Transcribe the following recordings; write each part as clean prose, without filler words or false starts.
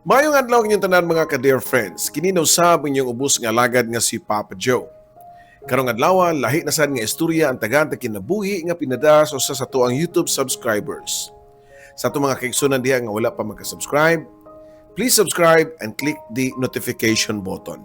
Maayong adlaw inyong tanan, mga ka-dear friends. Kini na usab inyong ubos nga alagad nga si Papa Joe. Karong adlaw, lahi na sad nga istorya ang tagaan ta kinabuhi nga pinada sa usa sa atuang YouTube subscribers. Sa atong mga kaigsunan diha nga wala pa magka-subscribe, please subscribe and click the notification button.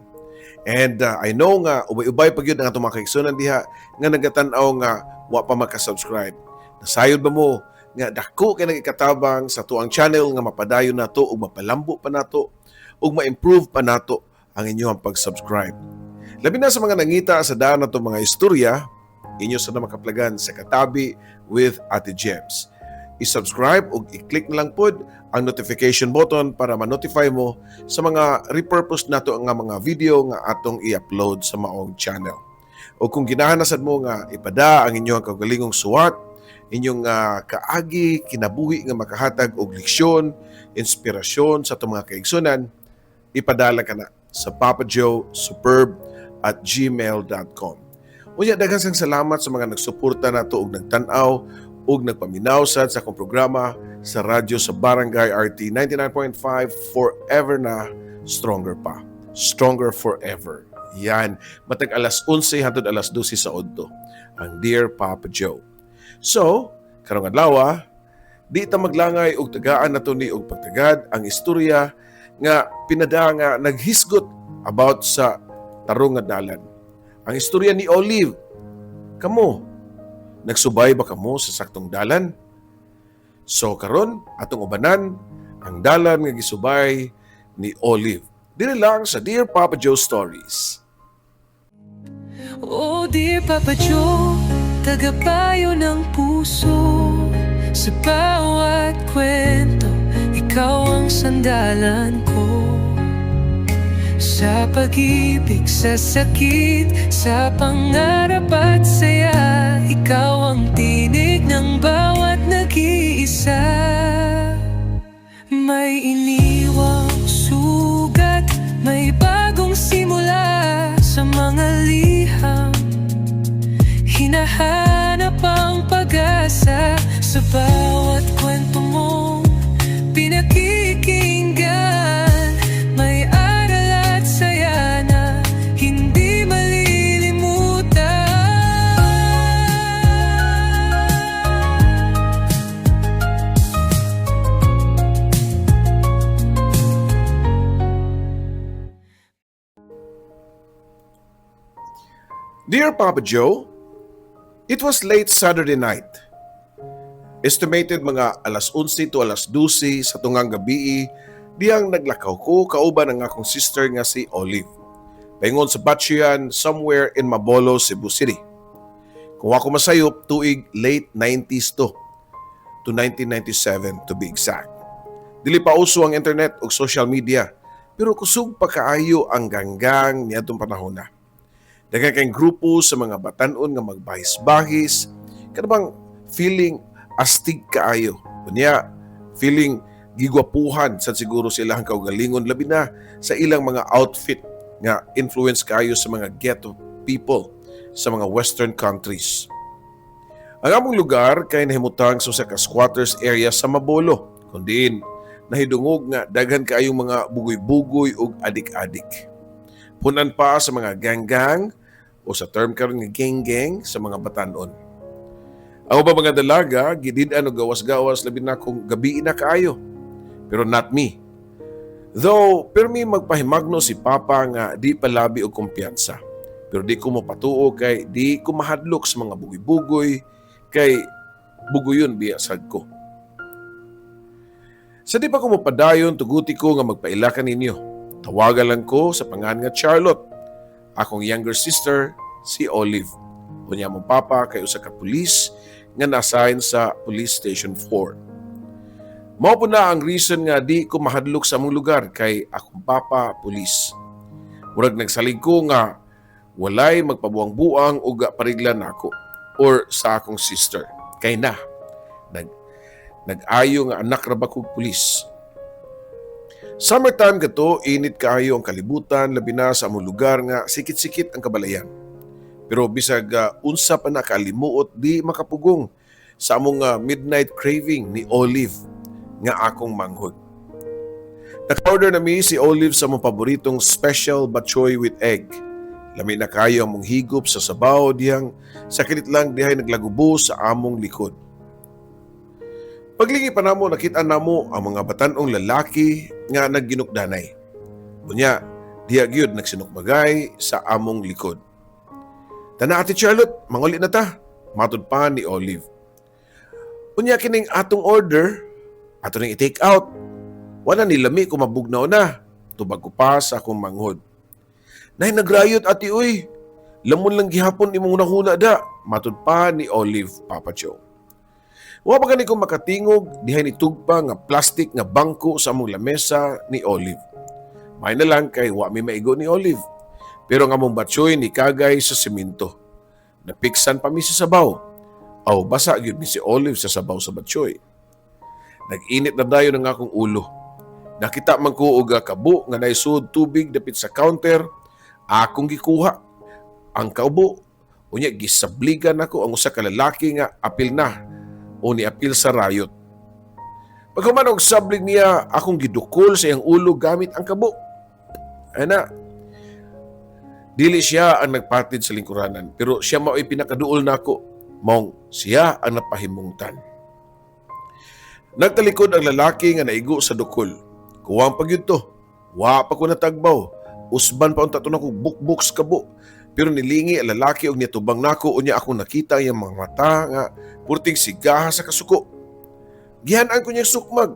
And I know nga ubay-ubay pa gyud ang atong mga kaigsunan diha nga nagatan-aw nga wa pa magka-subscribe. Nasayod ba mo nga dako kay nagikatabang sa atuang channel nga mapadayon nato ug mapalambo pa nato ug ma-improve pa nato ang inyong pag-subscribe? Labi na sa mga nangita sa daan nato mga istorya, inyo sa na makaplagan sa Katabi with Ate Gems. I-subscribe ug i-click na lang pod ang notification button para ma-notify mo sa mga repurpose nato nga mga video nga atong i-upload sa maong channel. O kung ginahan na sad mo nga ipada ang inyong kaugalingong suwat, inyong kaagi, kinabuhi nga makahatag og leksyon, inspirasyon sa atong mga kaigsunan, ipadala ka na sa papajoesuperb@gmail.com. Unya, daghan sang salamat sa mga nagsuporta nato og nagtan-aw ug nagpaminaw sad sa akong programa sa radyo sa Barangay RT 99.5, forever na, stronger pa. Stronger forever. Yan. Matag alas 11 hantod alas 12 sa udto. Ang Dear Papa Joe. So, karong adlaw, di ta maglangay og tagaan nato ni og pagtagad ang istorya nga pinada nga naghisgot about sa tarong nga dalan. Ang istorya ni Olive. Kamo, nagsubay ba kamo sa saktong dalan? So karon atong ubanan ang dalan nga gisubay ni Olive. Diri lang sa Dear Papa Joe Stories. Oh dear Papa Joe, tagapayo ng puso. Sa bawat kwento, ikaw ang sandalan ko. Sa pag-ibig, sa sakit, sa pangarap at saya, ikaw ang tinig ng bawat nag-iisa. May iniwang sugat, may bagong simula. Sa mga liham, hinahanap ang pag-asa. Sa bawat kwento mong pinakikinggan, may aral at saya na hindi malilimutan. Dear Papa Joe, it was late Saturday night. Estimated mga alas 11 to alas 12 sa tungang gabi, diyang naglakaw ko kauban ang akong sister nga si Olive paingon sa batchoyan somewhere in Mabolo, Cebu City. Kung ako masayop, tuig late 90s to 1997 to be exact. Dili pa uso ang internet o social media, pero kusog pa kaayo ang gang-gang niadtong panahon na. Daghan kay grupo sa mga batanon nga magbahis-bahis, kanang feeling astig kaayo. Unya, feeling gigwapuhan sa siguro sila ang kaugalingon, labi na sa ilang mga outfit nga influence kaayo sa mga ghetto people sa mga western countries. Ang among lugar kay nahimutang sa usa ka squatters area sa Mabolo, kun diin nahidungog nga daghan kaayong mga bugoy-bugoy ug adik-adik. Punan pa sa mga gang-gang o sa term karon nga gang-gang sa mga batanon. Ang ubang mga dalaga gidid-an og gawas-gawas, labi na kung gabi na kaayo. Pero not me. Though pirmi magpahimagno si Papa nga di palabi og kumpiyansa. Pero di ko mopatuo kay di ko mahadlok sa mga bugoy-bugoy kay bugoyon biya sad ko. Sa di pa ko mopadayon, tuguti ko nga magpaila kaninyo. Tawagan lang ko sa pangalan nga Charlotte. Akong younger sister, si Olive. Unya, among papa kay usa ka pulis nga na-assign sa Police Station 4. Mao po na ang reason nga di ko mahadlok sa among lugar kay akong papa pulis. Murag nagsalig ko nga walay magpabuang-buang o pariglan nako or sa akong sister. Kay na, nag-ayo nga anak ra ba kog pulis. Summertime kato, init kaayo ang kalibutan, labi na sa among lugar nga sikit-sikit ang kabalayan. Pero bisag unsa pa na kalimuot, di makapugong sa among midnight craving ni Olive nga akong manghod. Naka-order na mi si Olive sa among paboritong special batchoy with egg. Lami na kayo among higop sa sabaw dihang sa kilit lang dihay naglagubo sa among likod. Paglingi pa namo, nakita namo ang mga batanong lalaki nga nagginukdanay. Unya, diha gyud nagsinukmagay sa among likod. "Tana, Ate Charlotte, manguli na ta," matud pa ni Olive. "Unya kining atong order, ato ning i-take out. Wala ni lami kung mabugnaw na," tubag ko pa sa akong manghod. "Nay nagrayot, ate uy. Lamon lang gihapon imong hunahuna da," matud pa ni Olive, Papa Joe. Wa pa gani ko makatingog, dihay ni tugpa nga plastic nga bangko sa among lamesa ni Olive. May na lang kay wa mi maigo ni Olive. Pero ang among batchoy ni kagay sa semento. Napiksan pa mi sa sabaw. Aw, basa gyud mi si Olive sa sabaw sa batchoy. Nag-init na dayon ang akong ulo. Nakita man ko og kabo nga naisud tubig dapit sa counter, akong gikuha ang kaubo. Unya gisabligan nako ang usa ka lalaki nga apil na o niapil sa riot. Paghuman og sablig niya, akong gidukol sa iyang ulo gamit ang kabo. Ana, dili siya ang nagpatid sa lingkuranan, pero siya mao'y pinakaduol nako, maong siya ang napahimungtan. Nagtalikod ang lalaki nga naigo sa dukol. Kuwang pa gyud to. Wa pa ko natagbaw. Usban pa unta to nako bukbuk sa kabo. Pero nilingi ang lalaki og nitubang nako, unya akong nakita ang iyang mga mata nga purting sigaha sa kasuko. Gihan-an ko niya sukmag.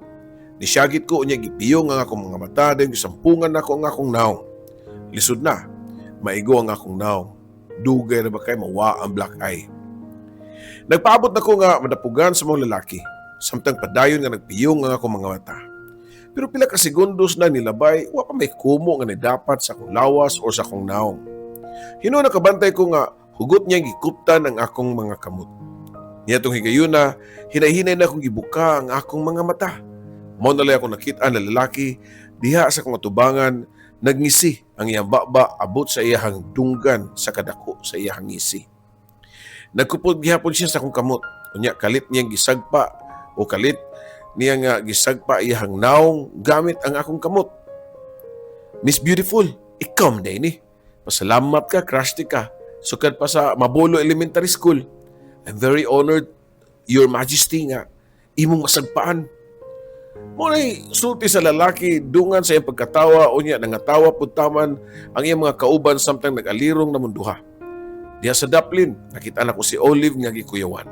Nisyagit ko, unya gipiyong ang akong mga mata, dayon gisampungan nako ang akong naong. Lisod na. Maigo ang akong naong. Dugay na ba kay mawa ang black eye. Nagpaabot na ko nga madapugan sa mga lalaki. Samtang padayon nga nagpiyong ang akong mga mata. Pero pila ka segundos na nilabay, wa pa may kumo nga nidapat sa akong lawas o sa akong naong. Hinuon nakabantay ko nga hugot niyang gikuptan ang akong mga kamot. Niadtong higayuna, hinay-hinay na akong gibuka ang akong mga mata. Mao na ako nakita na lalaki diha sa akong atubangan, nagngisi ang iyang baba abot sa iyahang dunggan sa kadako sa iyahang ngisi. Nagkupot gihapon siya sa akong kamot. Unya kalit niyang gisagpa o kalit niya nga gisagpa iyahang naong gamit ang akong kamot. "Miss Beautiful, ikaw man ni. Pasalamat ka, crush ti ka. Sukad pa sa Mabolo Elementary School. I'm very honored, Your Majesty, nga imong masagpaan." Mao na'y sulti sa lalaki dungan sa iyang pagkatawa, unya nangatawa pud taman ang iyang mga kauban samtang nag-alirong namong duha. Diha sa daplin, nakita nako si Olive nga gikuyawan.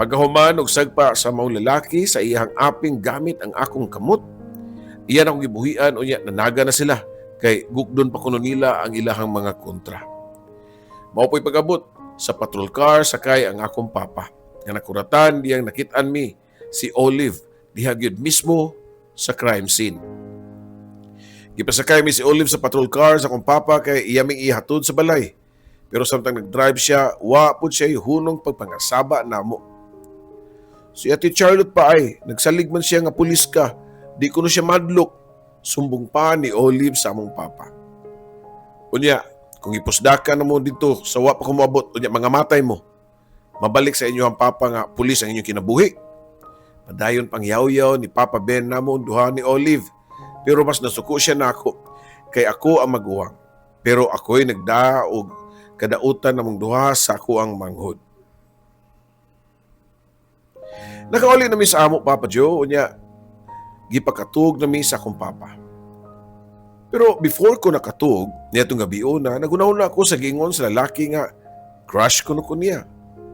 Pagkahuman og sagpa sa maong lalaki sa iyang aping gamit ang akong kamot, iyan akong gibuhian, unya nanaga na sila kay gukdon pa kuno nila ang ilahang mga kontra. Mao po'y pag-abot sa patrol car sakay ang akong papa. Nga nakuratan diyang nakit-an mi si Olive diha gyud mismo sa crime scene. Gipasakay mi si Olive sa patrol car sa akong papa kay iya ming ihatod sa balay. Pero samtang nag-drive siya, wa pud siya hunong pagpangasaba namo. "Si Ate Charlotte pa ay, nagsalig man siya nga pulis ka, di ko no siya madlok," sumbong pa ni Olive sa among papa. "Unya, kung ipusdakan na mo dito sa wa pa ko moabot, unya mga matay mo, mabalik sa inyo ang papa nga pulis ang inyong kinabuhi," padayon pang yaw-yaw ni Papa Ben namo duha ni Olive. Pero mas nasuko siya nako kay ako ang maguwang. Pero ako'y nagda og kadautan namong duha sa ako ang manghod. Nakauli na mi sa amo, Papa Joe, unya gipakatug na mi sa akong papa. Pero before ko nakatug, niadtong gabi na, naghunahuna ako sa giingon sa lalaki nga crush ko no ko niya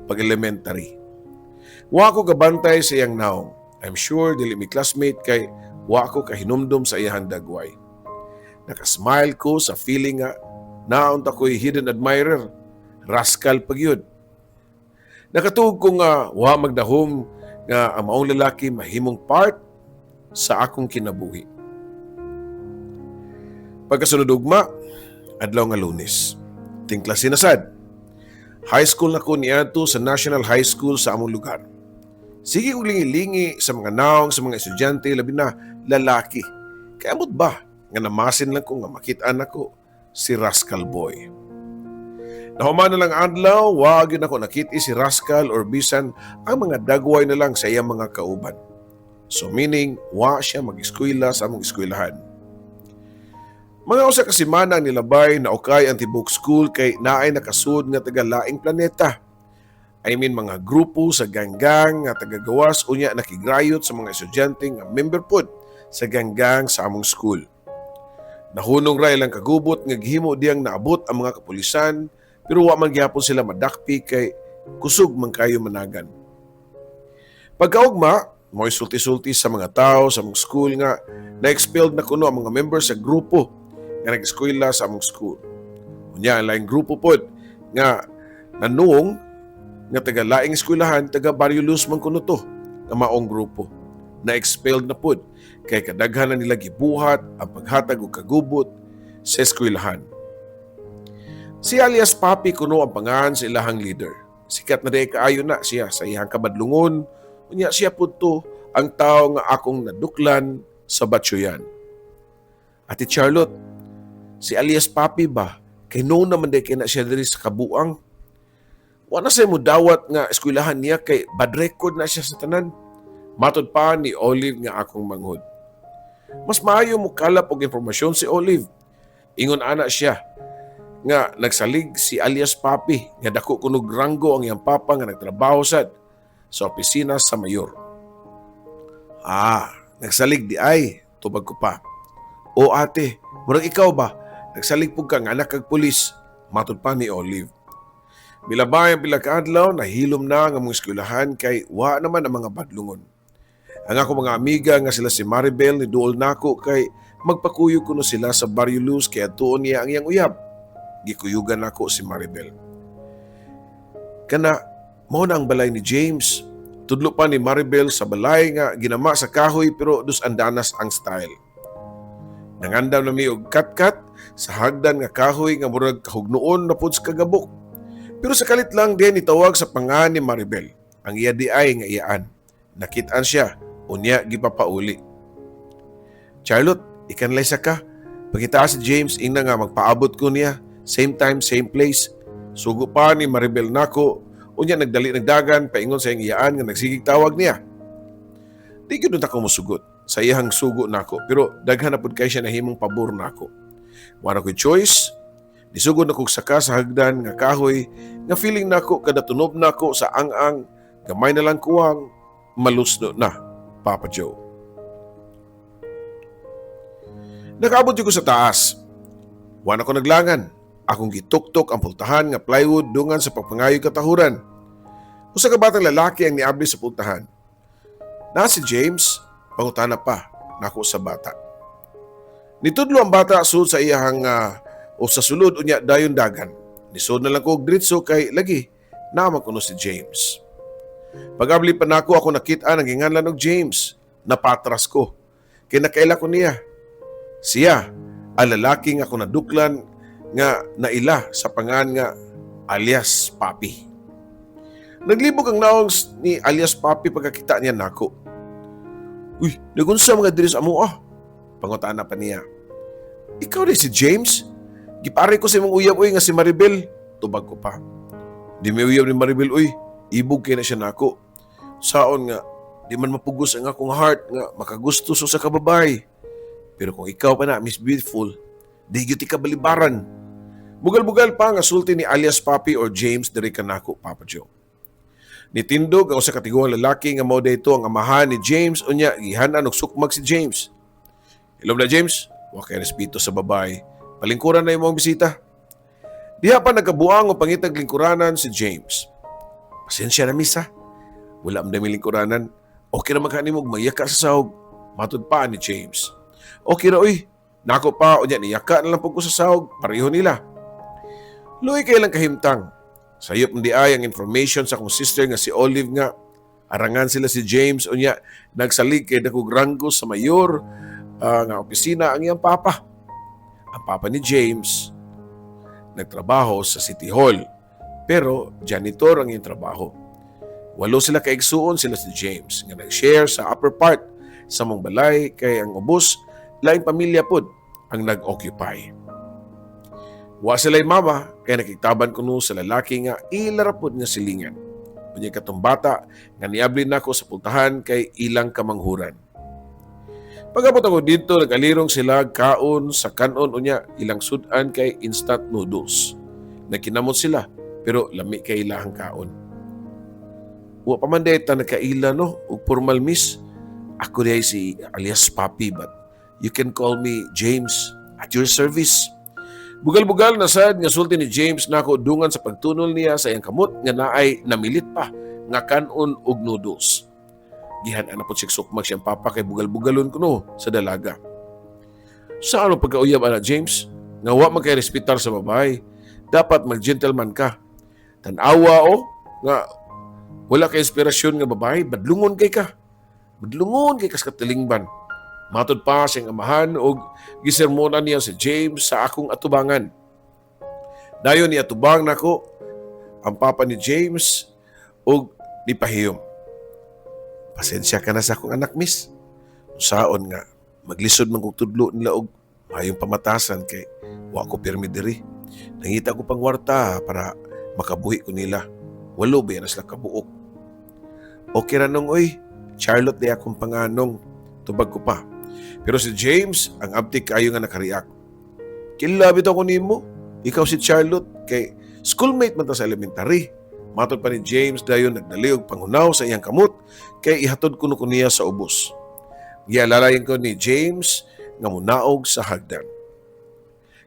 pag elementary. Wa ko kabantay sa iyang naong. I'm sure dili mi classmate kay wa ko kahinumdum sa iyang dagway. Nakasmile ko sa feeling nga naunta ko'y hidden admirer. Rascal pa gyud. Nakatuog ko nga wa magdahom nga ang maong lalaki mahimong part sa akong kinabuhi. Pagkasunod ugma, adlaw nga Lunes. Tingklase na sad. High school na ko niadto sa National High School sa among lugar. Sige kong lingi-lingi sa mga naong sa mga estudyante, labi na lalaki. Kaya amot ba nga namasin lang ko nga makit-an nako si Rascal Boy. Nahuman na lang adlaw, wa gyud nako nakit si Rascal or bisan ang mga dagway na lang sa iyang mga kauban. So meaning, wa siya mag-eskwela sa among eskwelahan. Mga usa ka semana ang nilabay, na okay ang tibok school kay naay nakasud nga taga laing planeta. I mean, mga grupo sa ganggang nga tagagawas, unya nakigrayot sa mga estudyante nga member pod sa ganggang sa among school. Nahunong ra ilang kagubot nga gihimo diyang naabot ang mga kapulisan, pero wa man gihapon sila madakpi kay kusog man kayo managan. Pagkaugma, mo'y sulti-sulti sa mga tao sa among school nga na-expelled na kuno ang mga members sa grupo nga nag-eskwela sa among school. Unya ang laing grupo pod nga nanuong nga taga laing eskwelahan, taga Barrio Luz man kuno to nga maong grupo. Na-expelled na pod kay kadaghan na nila gibuhat ang paghatag og kagubot sa eskwelahan. Si alias Papi kuno ang pangalan sa ilahang leader. Sikat na diay kaayo na siya sa iyang kabadlungon. Unya siya pud to ang tao nga akong naduklan sa batchoyan. "Ate Charlotte, si alias Papi ba? Kay known naman diay kay na siya diri sa kabuang. Wa na say mo dawat nga eskwelahan niya kay bad record na siya sa tanan," matod pa ni Olive nga akong manghod. Mas maayo mo kalap og impormasyon si Olive. Ingon ana siya nga nagsalig si alias Papi nga dako kunog ranggo ang iyang papa nga nagtrabaho sad sa opisina sa mayor. "Ah, nagsalig di ay," tubag ko pa. "O ate, murag ikaw ba? Nagsalig pud ka nga anak kag pulis," matod pa ni Olive. Milabay ang pila ka adlaw, nahilom na ang among eskwelahan kay wa naman ang mga badlungon. Ang ako mga amiga nga sila si Maribel ni duol nako kay magpakuyog kuno sila sa Barrio Luz kay atuon niya ang iyang uyab. Gikuyugan nako si Maribel. "Kana, mao na ang balay ni James," tudlo pa ni Maribel sa balay nga ginama sa kahoy pero dos andanas ang style. Nangandam na mi og katkat sa hagdan nga kahoy nga murag kahugnoon na pud sa kagabok. Pero sa kalit lang din nitawag sa pangan ni Maribel. Ang iya di ay nga iyaan. Nakitaan siya, unya gipapauli. "Charlotte, ikanlay sa ka. Pangita si James, ingna nga magpaabot ko niya. Same time, same place," sugo pa ni Maribel nako, unya nagdali nagdagan, paingon sa iyang iyaan nga nagsigig tawag niya. Di gyud ako musugot sa iyang sugo nako, pero daghan na pud kay siya nahimong pabor nako. Wala ko'y choice. Nisugod na kog saka sa hagdan nga kahoy nga feeling nako kada tunob nako sa ang-ang, gamay na lang kuwang malusno na, Papa Joe. Nakaabot ko sa taas. Wa na ko naglangan. Akong gituktok ang pultahan nga plywood dungan sa pagpangayo katahuran. Usa ka batang lalaki ang niabli sa pultahan. "Na si James?" pangutana pa nako sa bata. Nitudlo ang bata sud sa iyahang o sa sulod, unya dayon dagan. Nisod na lang ko og diretso kay lagi naman kuno si James. Pag-abli pa nako, ako nakita ang ginganlan og James. Napatras ko. Kay nakaila ko niya. Siya ang lalaki nga ako naduklan nga naila sa pangan nga alias Papi. Naglibog ang naong ni alias Papi pagkakita niya nako. "Uy, nagunsa mga diri sa amo ah?" pangutana pa niya. "Ikaw rin si James? Gipare ko sa imong uyab uy nga si Maribel," tubag ko pa. "Di mi uyab ni Maribel uy, ibog kay na siya nako. Saon nga, di man mapugos ang akong heart nga makagusto sa usa ka babae. Pero kung ikaw pa na, Miss Beautiful, di gyud ka balibaran," bugal-bugal pa nga sulti ni alias Papi or James diri kanako, Papa Joe. Nitindog ang usa ka tiguang lalaki nga mao dito ang amahan ni James, unya gihanan og sukmag si James. "Hilom na, James, wa kay respeto sa babae. Palingkuran na imong bisita." Diha pa nagkabuang og pangitag lingkuranan si James. "Pasensya na, miss ha. Wala man mi lingkuranan. Okay ra man kanimo og mayaka sa sahog," matud pa ni James. "Okay ra uy," nako pa, unya niyaka na lang pud ko sa sahog, pareho nila. Luoy kay lang kahimtang. Sayop di ay ang information sa akong sister nga si Olive nga arangan sila si James, unya nagsalig kay dakog ranggo sa mayor nga opisina ang iyang papa. Ang papa ni James nagtrabaho sa City Hall pero janitor ang iyang trabaho. Walo sila kaigsuon, sila si James nga nag-share sa upper part sa mong balay kay ang ubos laing pamilya pod ang nag-occupy. Wa sila'y mama kaya nakitaban kuno sa lalaki nga ila ra pod nga silingan. Unya katong bata nga niabli nako sa pultahan kay ilang kamanghuran. Pag-abot ako dito, nag-alirong sila kaon sa kanon, unya ilang sudan kay instant noodles. Nagkinamot sila pero lami kay ilahang kaon. Wa pa man diay ta nagkaila, no, og formal, miss. Ako diay si alias Papi, but you can call me James, at your service. Bugal-bugal na sad nga sulti ni James nako dungan sa pagtunol niya sa iyang kamot nga naay namilit pa nga kanon og noodles. Gihan-an na po siya sukmag siyang papa kay bugal-bugalon kuno sa dalaga. Sa ano pagkauyab ana, James? Nga wa man kay respetar sa babae. Dapat mag-gentleman ka. Tan-awa o nga wala kay inspirasyon nga babae, badlungon kay ka. Badlungon kay kas katilingban. Matod pa siyang amahan og gisermonan niya si James sa akong atubangan. Dayon ni atubang nako ang papa ni James og nipahiyom. "Pasensya ka na sa akong anak, miss. Usaon nga maglisod man kog tudlo nila og mayong pamatasan kay wa ko pirmi diri. Nangita ko pangwarta para makabuhi ko nila. Walo ba yan sila kabuok?" "Okay ra nong oy. Charlotte di akong panganong," tubag ko pa. Pero si James, ang abtik kayo nga nakareact. "Kilala bitaw ko nimo. Ikaw si Charlotte kay schoolmate man ta sa elementary," matod pa ni James, dayon nagdali og panghunaw sa iyang kamot kay ihatod kuno ko niya sa ubos. Gialalayan ko ni James nga munaog sa hagdan.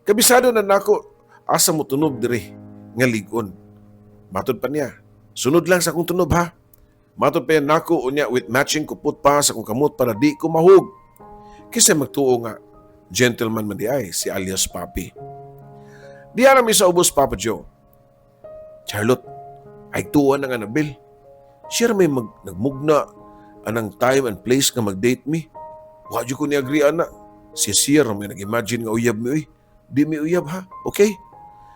"Kabisado na nako asa mo tunob diri nga ligon," matod pa niya. "Sunod lang sa akong tunob ha," matod pa yan nako unya with matching kupot pa sa akong kamot para di ko mahug. Kisa magtuo nga gentleman man di ay si alias Papi. Di mi sa ubos, Papa Joe. "Charlotte, ay tuwa ng Annabel. Siya ra may nagmugna anang time and place nga mag-date mi. Wa jud ko ni agree ana. Siya siya ra may nag-imagine nga uyab mi uy. Di mi uyab ha, okay?"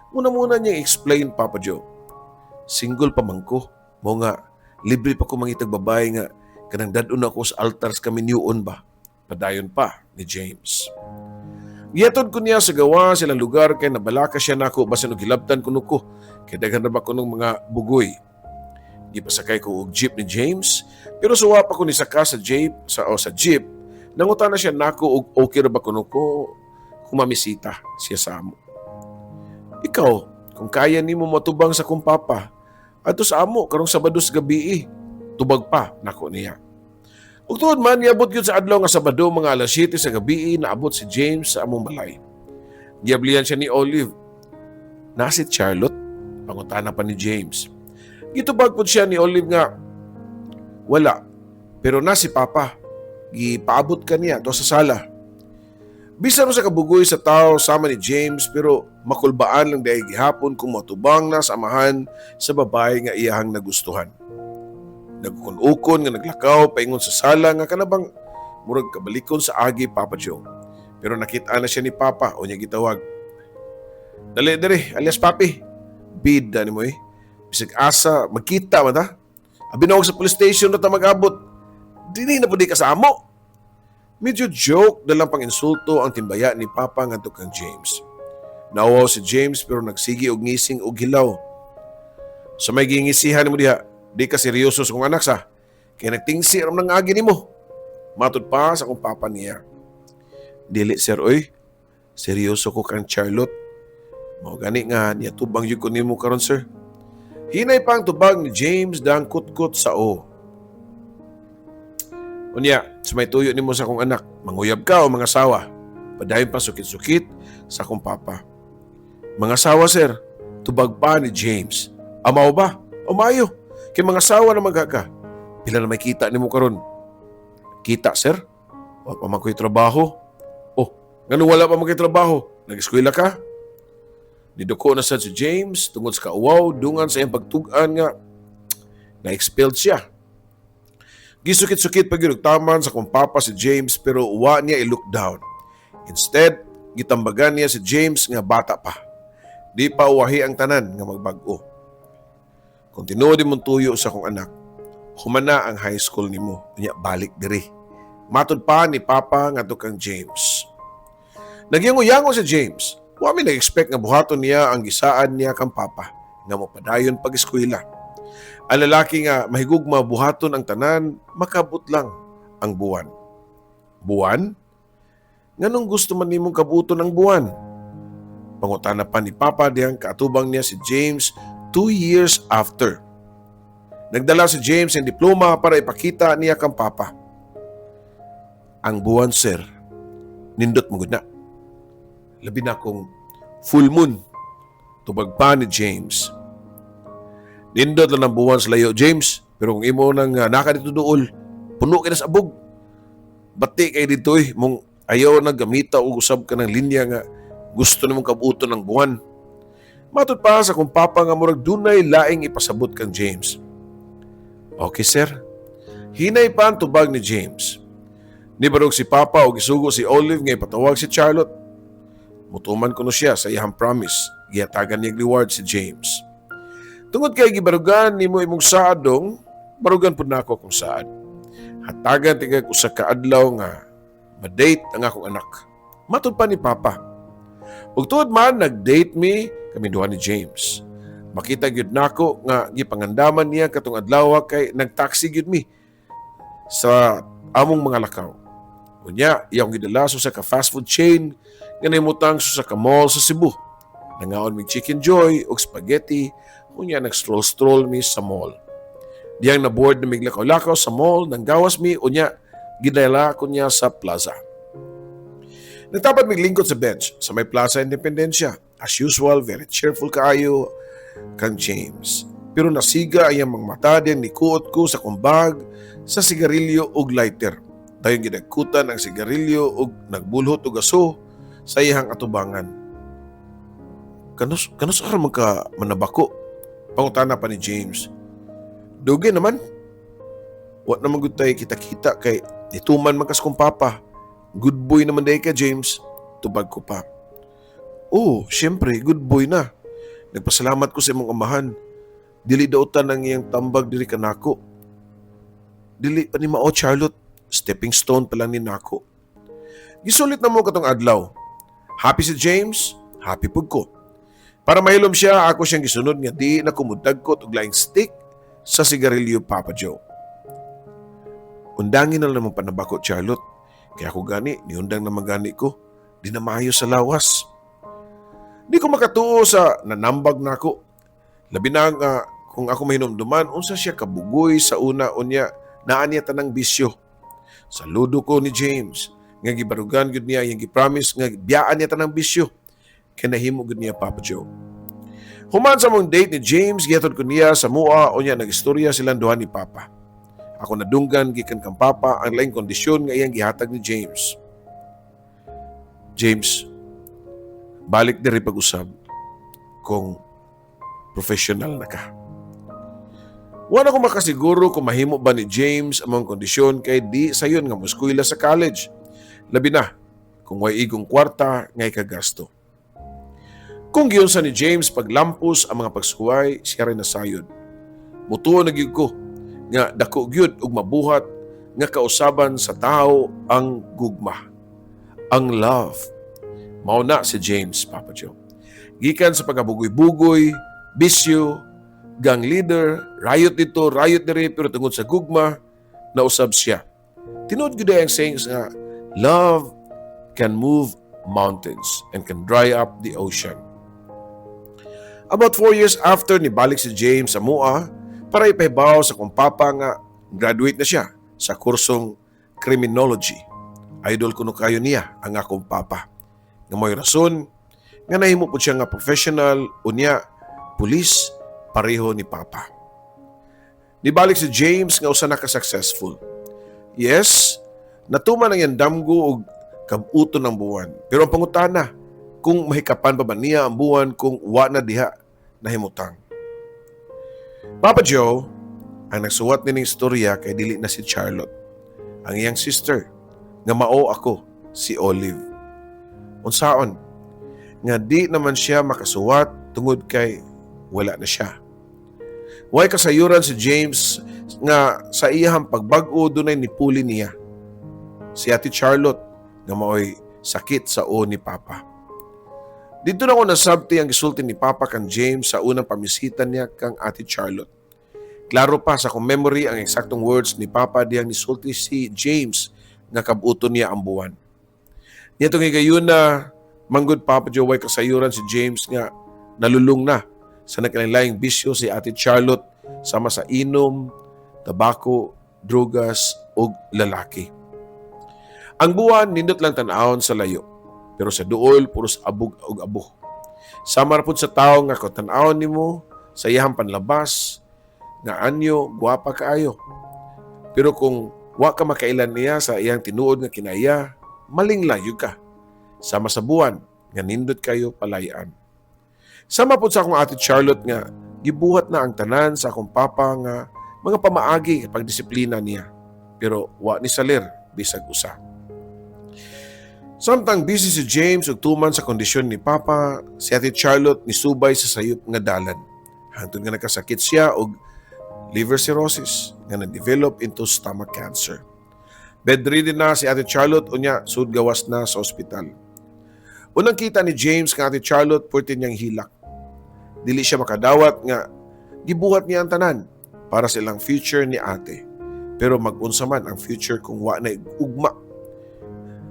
Muna-muna niya explain, Papa Joe. "Single pa man ko. Mo nga, libre pa ko mangitag babae nga kanang dad-on ako sa altars kaminyuon ba," padayon pa ni James. Gihatod ko niya sa gawa silang lugar kay nabalaka siya nako basin og hilabtan kuno ko kay daghan na ba kunong mga bugoy. Gipasakay ko og jeep ni James pero suwa pa ko nisaka sa jeep sa o sa jeep, nangutana siya nako og okay ra ba kuno ko kung mamisita siya sa amo. "Ikaw, kung kaya nimo matubang sa kong papa, adto sa amo karong Sabado sa gabi," tubag pa nako niya. Ug tuod man, niabot gyud sa adlaw nga Sabado, mga alas 7 sa gabi, naabot si James sa among balay. Giablihan siya ni Olive. "Na si Charlotte?" pangutana pa ni James. Gitubag pod siya ni Olive nga wala. Pero na si Papa. Gipaabot ka niya to sa sala. Bisan mo sa kabugoy sa tao sama ni James pero makulbaan lang dahil gihapon kung matubang na sa amahan sa babae nga iyahang nagustuhan. Nagkun-ukon nga naglakaw paingon sa sala nga kanabang murag kabalikon sa agi, Papa Joe. Pero nakita na siya ni Papa o niya gitawag. "Dali diri, alias Papi. Bida ni mo eh. Bisag asa, magkita man ta. Abi na sa police station na ta mag-abot. Dili na pud ka sa amo." Medyo joke dalang pang insulto ang timbaya ni Papa ngadto kang James. Nauwaw si James pero nagsigi og ngising og hilaw. "Sa may gingisihan mo diha, di ka seryoso sa kong anak sa. Kaya nagtingsi ram nang agi nimo," matod pa sa akong papa niya. "Dili sir oy, seryoso ko kang Charlotte. Mao gani nga niya tubang yun ko nimo karon, sir," hinay pa ang tubag ni James dang kutkot sa o. "Unya, sa may tuyo nimo sa akong anak, manguyab ka o mangasawa?" padayon pa sukit-sukit sa akong papa. "Mangasawa, sir," tubag pa ni James. "Amaw ba? O maayo. Kay mangasawa na magka. Pila na may kita nimo karon?" "Kita, sir? Wa pa man ko'y trabaho." "Oh, ngano wala pa man kay trabaho? Nag-eskwela ka?" Niduko na sad si James tungod sa kauwaw dungan sa iyang pagtug-an nga na-expelled siya. Gisukit-sukit pa gyud og taman sa kong papa si James pero wa niya i-look down. Instead, gitambagan niya si James nga bata pa. Di pa uwahi ang tanan nga magbag-o. "Kung tinuod imong tuyo sa akong anak, humana ang high school nimo, unya balik diri," matod pa ni Papa ngadto kang James. Nagyango-yango si James. Wa mi nag-expect nga buhaton niya ang gisaad niya kang Papa nga mopadayon pag-eskwela. Ang lalaki nga mahigugma buhaton ang tanan, makabot lang ang buwan. Buwan? Nganong gusto man nimong kabuton ang buwan? Pangutana pa ni Papa dihang kaatubang niya si James 2 years after. Nagdala si James ng diploma para ipakita niya kang Papa. Ang buwan, sir, nindot mo na. Labi na kung full moon, tubag pa ni James. Nindot lang ang buwan sa layo, James. Pero kung imo nang naka dito duol, puno kay na sa abog. Bati kay dito eh, mong ayaw na gamita o usab ka ng linya nga gusto namong kabuton ng buwan. Matod pa sa kong papa nga murag dunay laing ipasabot kang James. Okay, sir. Hinay pa ang tubag ni James. Nibarog si Papa o gisugo si Olive nga ipatawag si Charlotte. Mutuman kuno siya sa iyang promise. Gihatagan niya reward si James. Tungod kay gibarugan nimo imong saad dong, barugan pud nako akong saad. Hatagan tigag usa ka adlaw nga ma-date ang akong anak. Matod pa ni Papa. Ug tuod man, nag-date mi kami duha ni James. Makita gyud nako nga gipangandaman niya katong adlaw kay nagtaxi gyud mi sa among mga lakaw. Unya, iyang gidala sa ka fast food chain nga nahimutang sa ka mall sa Cebu. Nangaon mig Chicken Joy ug spaghetti, unya nag-stroll-stroll mi sa mall. Diyang na-bored na mig lakaw-lakaw sa mall, nanggawas mi, unya gidala ko niya sa plaza. Nagtapat mig lingkod sa bench sa may Plaza Independencia. As usual, very cheerful kaayo kang James. Pero nasiga ang iyang mga mata diyang nikuot ko sa kong bag sa sigarilyo ug lighter. Dayon gidagkutan ang sigarilyo ug nagbulhot og aso sa iyang atubangan. Kanus aron man ka manabako? Pangutana pa ni James. Dugay naman. Wa naman gud tay kita-kita kay nituman man kas kong papa. Good boy naman diay ka, James. Tubag ko pa. Oh, syempre, good boy na. Nagpasalamat ko sa imong amahan. Dili dautan ang iyang tambag diri kanako. Dili pa ni mao, Charlotte. Stepping stone pa lang ni nako. Gisulit na mo katong adlaw. Happy si James, happy pud ko. Para mahilom siya, ako siyang gisunod nga di na ko mudagkot og laing stick sa sigarilyo, Papa Joe. Undangin na lang naman panabako, Charlotte. Kaya ako gani, niundang naman gani ko. Di na maayo sa lawas. Di ko makatuo sa nanambag nako. Labi na nga kung ako mahinumduman, unsa siya kabugoy sa una unya naa niya tanang bisyo. Saludo ko ni James nga gibarugan gyud niya yung gipromise nga biyaan niya tanang bisyo. Kay nahimo gyud niya, Papa Joe. Human sa mong date ni James, gihatod ko niya sa mua unya nagistorya silang duha ni Papa. Ako nadunggan gikan kang Papa ang laing kondisyon nga iyang gihatag ni James. James, balik diri pag-usab kung professional na ka. Wala ko makasiguro kung mahimo ba ni James ang mga kondisyon kay di sayon nga muskwela sa college. Labi na kung way igong kwarta nga ikagasto. Kung giunsa ni James paglampos ang mga pagsuway, siya rin nasayod. Mutuo na gyud ko nga dako gyud og mabuhat nga kausaban sa tao ang gugma, ang love. Mao na si James, Papa Joe. Gikan sa pagkabugoy-bugoy, bisyo, gang leader, riot dito, riot diri, pero tungod sa gugma, nausab siya. Tinuod gyud ang sayings nga, love can move mountains and can dry up the ocean. About 4 years after, nibalik si James sa Mua para ipahibaw sa kong papa nga graduate na siya sa kursong criminology. Idol kuno kayo niya ang akong papa. Nga mo'y rason nga nahimo po siya nga professional, unya pulis pareho ni Papa. Nibalik si James nga usa na ka successful. Yes, natuman ang iyang damgo og kabuto ng buwan. Pero ang pangutana, kung mahikapan pa ba niya ang buwan kung wa na diha nahimutang. Papa Joe, ang nagsuwat nining istorya kay dili na si Charlotte, ang iyang sister, nga mao ako, si Olive. Unsaon, nga di naman siya makasuwat tungod kay wala na siya. Way kasayuran si James nga sa iyahang pagbag-o dunay nipuli niya. Si Ate Charlotte nga maoy sakit sa o ni Papa. Dito na ko nasabti ang gisulti ni Papa kang James sa unang pamisita niya kang Ate Charlotte. Klaro pa sa akong memory ang eksaktong words ni Papa diyang nisulti si James nga kabuton niya ang buwan. Niadtong higayuna, manggod, Papa Joe, way kasayuran si James nga nalulong na sa nagkalain-laing bisyo si Ate Charlotte sama sa inom, tabako, drugas ug lalaki. Ang buwan nindot lang tan-awon sa layo, pero sa duol puros abog ug abo. Sama ra pud sa tawo nga kung tan-awon nimo sa iyang panlabas nga anyo, gwapa kaayo. Pero kung wa ka makailan niya sa iyang tinuod nga kinaiya, malinglayo ka. Sama sa buwan nga nindot kayo palayan. Sama pud sa akong Ate Charlotte nga gibuhat na ang tanan sa akong papa nga mga pamaagi pagdisiplina niya. Pero wa ni salir bisag usa. Samtang busy si James ug tuman sa kondisyon ni Papa, si Ate Charlotte nisubay sa sayop nga dalan. Hangtod nga nakasakit siya og liver cirrhosis nga na-develop into stomach cancer. Bedridden na si Ate Charlotte, unya sud gawas na sa ospital. Unang kita ni James kang Ate Charlotte, puwerte niyang hilak. Dili siya makadawat nga gibuhat niya ang tanan para sa ilang future ni ate. Pero mag-unsa man ang future kung wa na ugma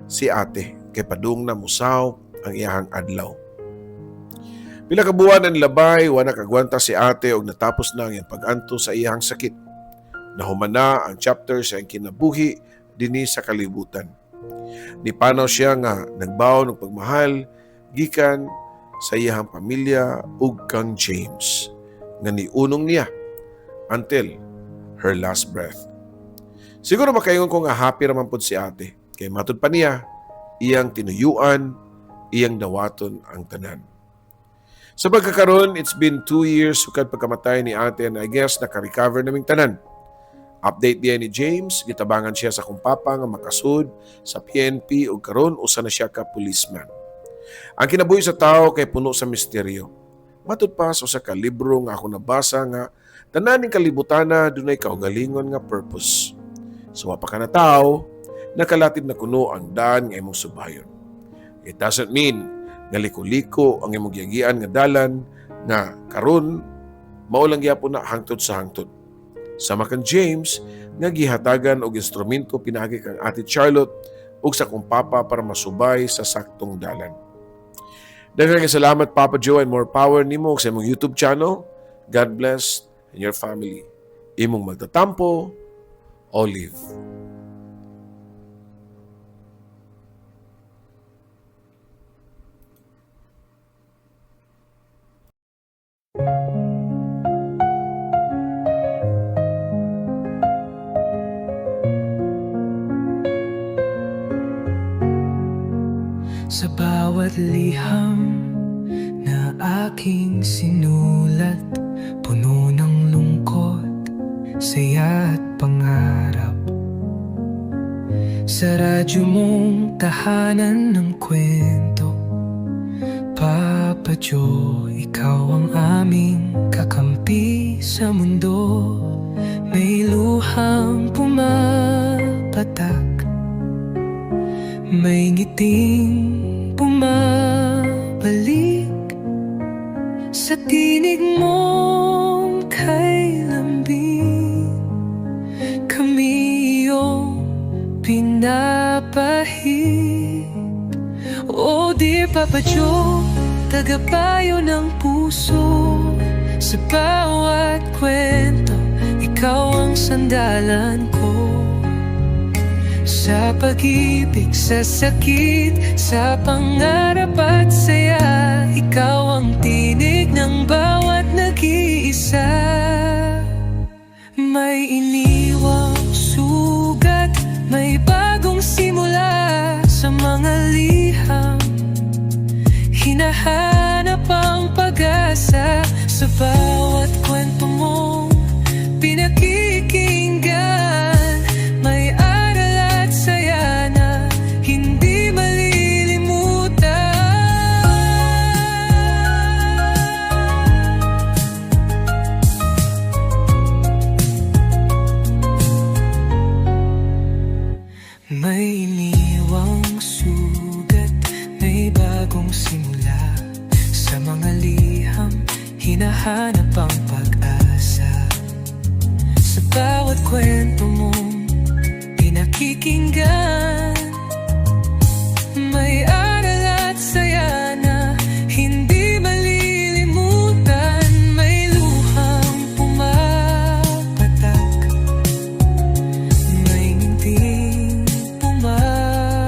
si ate kay padung na musaw ang iyahang adlaw. Pila ka buwan ang labay, wa na kagwanta si ate og natapos na ang iyang pag-anto sa iyahang sakit. Nahuman na ang chapter sa iyang kinabuhi dinhi sa kalibutan. Nipanaw siya nga nagbaon og pagmahal gikan sa iyahang pamilya ug kang James nga niunong niya until her last breath. Siguro makaingon ko nga happy raman pud si ate kay matud pa niya iyang tinuyuan, iyang dawaton ang tanan. Sa pagkakaroon, it's been 2 years sukad pagkamatay ni ate and I guess naka-recover naming tanan. Update diya ni James, gitabangan siya sa akong papa nga makasud sa PNP ug karon usa na siya ka policeman. Ang kinabuhi sa tao kay puno sa misteryo. Matud pa sa usa ka libro nga ako nabasa nga tanan ning kalibutana dunay kaugalingon nga purpose. So wa pa ka natawo, nakalatib na kuno ang daan nga imong subayon. It doesn't mean nga liko-liko ang imong giagian nga dalan nga karon mao lang gyapon na hangtod sa hangtod. Sama kang James nga gihatagan og instrumento pinaagi kang Ate Charlotte ug sa akong papa para masubay sa saktong dalan. Daghang salamat, Papa Joe, and more power nimo sa imong YouTube channel. God bless and your family. Imong magtatampo, Olive. Sa bawat liham na aking sinulat, puno ng lungkot, saya at pangarap. Sa radyo mong tahanan ng kwento, Papa Joe, ikaw ang aming kakampi sa mundo. May luhang pumapatak, may ngiting bumabalik. Sa tinig mong kay lambing, kami iyong pinapahid. Oh dear Papa Joe, tagapayo ng puso. Sa bawat kwento, ikaw ang sandalan ko. Sa pag-ibig, sa sakit, sa pangarap at saya, ikaw ang tinig ng bawat nag-iisa. May iniwang sugat, may bagong simula. Sa mga liham, hinahanap ang pag-asa. Sa bawat kwento mong pinakikinggan, may aral at saya na hindi malilimutan. May iniwang sugat, may bagong simula. Sa mga liham, hinahanap ang pag-asa. pinakikinggan. May aral at saya na hindi malilimutan. May luhang pumapatak, may ngiting bumabalik.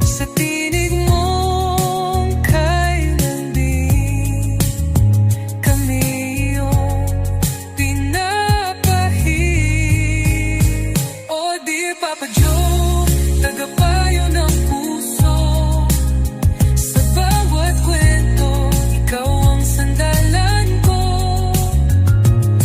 Sa tinig mong kay lambing, kami iyong pinapahid. Oh dear Papa Joe, tagapayo ng puso. Sa bawat kwento, ikaw ang sandalan ko.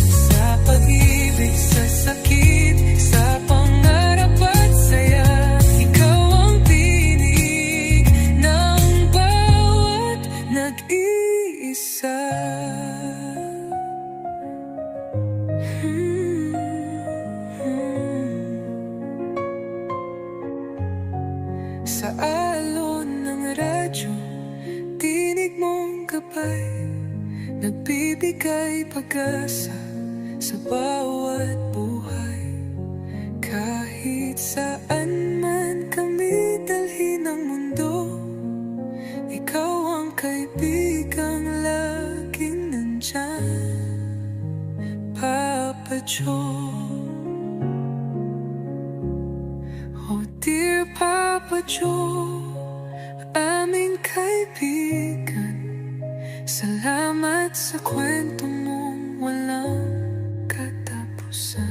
Sa pag-ibig, sa sakit, sa pangarap at saya, ikaw ang tinig ng bawat nag-iisa. Sa alon ng radyo, tinig mong gabay, nagbibigay pag-asa sa bawat buhay. Kahit saan man kami dalhin ng mundo, ikaw ang kaibigang laging nandyan, Papa Joe. Oh dear Papa Joe, aming kaibigan, salamat sa kwento mong walang katapusan.